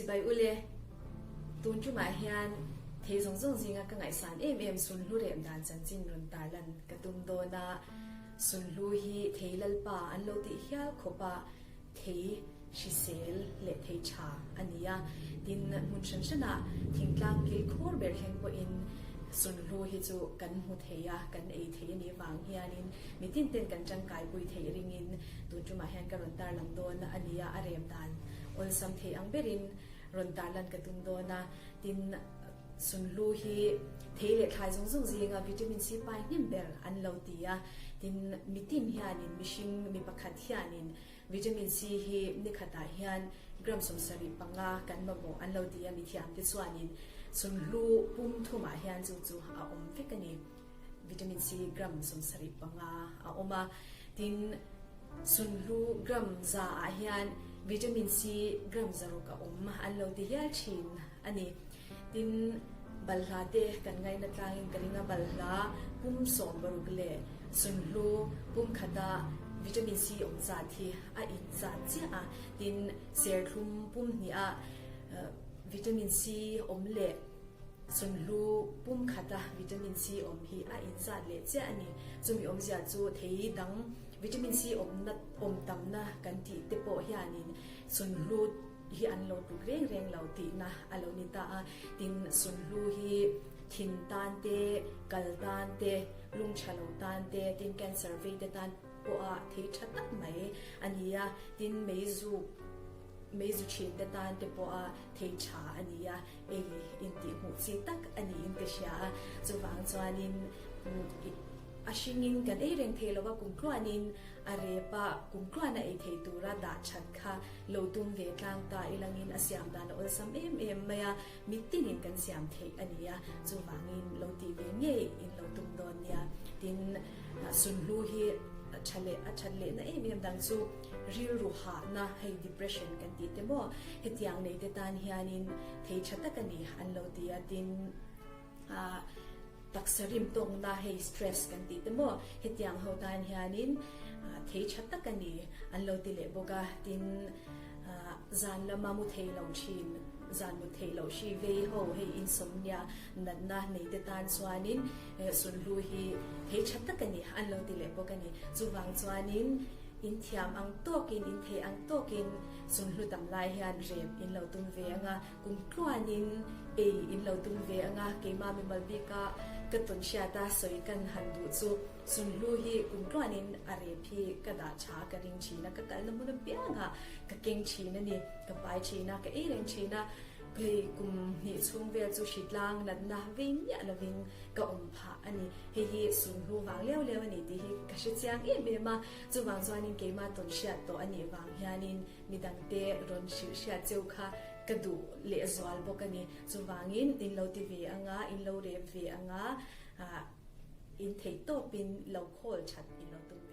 Chibai ule, tun tumah hian thei zawng zawng zinga ka ngaihsan em em Sunhlu rem dan chanchin rawn tarlan ka tum dawn a, Sunhlu hi thei lalpa an lo tih hial khawp a, thei hrisel leh thei tha a ni a, tin hmun hran hranah thingtlang kil khur ber thleng pawhin Sunhlu hi chu kan hmu thei a, kan ei thei a nih vang hianin mitin ten kan tangkaipui theih ringin tun tumah hian ka rawn tarlang dawn a ni a, a rem dan awlsam thei ang berin rawn tarlan ka tum dawn a, tin Sunhlu hi thei leh thlai zawng zawng zinga vitamin C pai hnem ber an lo ti a, tin mitin hianin mihring mi pakhat hianin Vitamin C hi nikhatah hian gram 75 kan mamawh an lo ti a, mithiamte chuanin sunhlu pum thumah hian chu chu a awm vek a ni. Vitamin C gram 75 a awm a, tin sunhlu gram 100-ah hian vitamin C gram 600 a awm an lo ti hial thin a ni. Tin, balhla te kan ngaihna tlangin ka ring a, balhla pum 60 leh sunhlu pum khata vitamin C awm zat hi a in zat chiah a. Tin, serthlum pum hniha vitamin C awm leh sunhlu pum khata vitamin C awm hi a in zat leh chiah a ni. Chumi awmzia chu thei dang vitamin C awmna awm tamna kan tih te pawh hianin sunhlu hi an lo tluk reng reng lo tihna a lo ni ta a. Tin, Sunhlu hi thin tan te, kal tan te, lung tha lo tan te, tin cancer vei te tan pawha thei tha tak mai a ni a. Tin, meizuk, meizu thin te tan te pawha thei tha a ni a, ei intihhmuh chi tak a niin ka hria a. Chuvang chuanin a hringin kan ei reng thei lo va, kumtluanin A rep a, kum tluan a ei thei tura dah that kha lo tum ve tlang ta ilangin a siam dan a awlsam em em mai a, mitinin kan siam theih a ni a, chuvangin lo tih ve ngei in lo tum dawn nia. Tin, Sunhlu hi tha leh a that lehna em em dang chu rilru hahna hei depression kan tih te maw hetiang nei te tan hianin thei tha tak a ni an lo ti a, tin, Taksa rim tawkna hei stress kan tih te maw hetiang ho tan hianin thei tha tak a ni an lo ti leh bawk a, tin zan lama mu thei lo thin zan mut theih loh hri vei ho hei insomnia natna nei te tan chuanin sunhlu hi thei tha tak a ni an lo ti leh bawk a ni. Chuvang chuanin in thiam ang tawkin in thei ang tawkin sunhlu tam lai hian rep in lo tum ve ang a, Kum tluanin ei in lo tum ve anga keimah mimal bika ka tawn hriat a sawi kan han duh chu Sunhlu hi kum tluanin a rep hi ka dah tha ka ring thin a, ka kalna hmun apiangah ka keng thin a ni, ka pai thin a, ka ei reng thin a, hei kum hnih chhung vel chu hritlang natna vei miah lovin ka awm phah a ni. Hei hi Sunhlu vang leu leu a ni tih hi ka hre chiang em em a, chuvang chuanin keimah tawn hriat tawh a nih vang hianin Midangte rawn hrilh hriat cheu kha ka duh lehzual bawk a ni. Chuvangin in lo ti ve anga, in lo rep ve anga, in theihtawpin lo khawl that in lo tum dawn.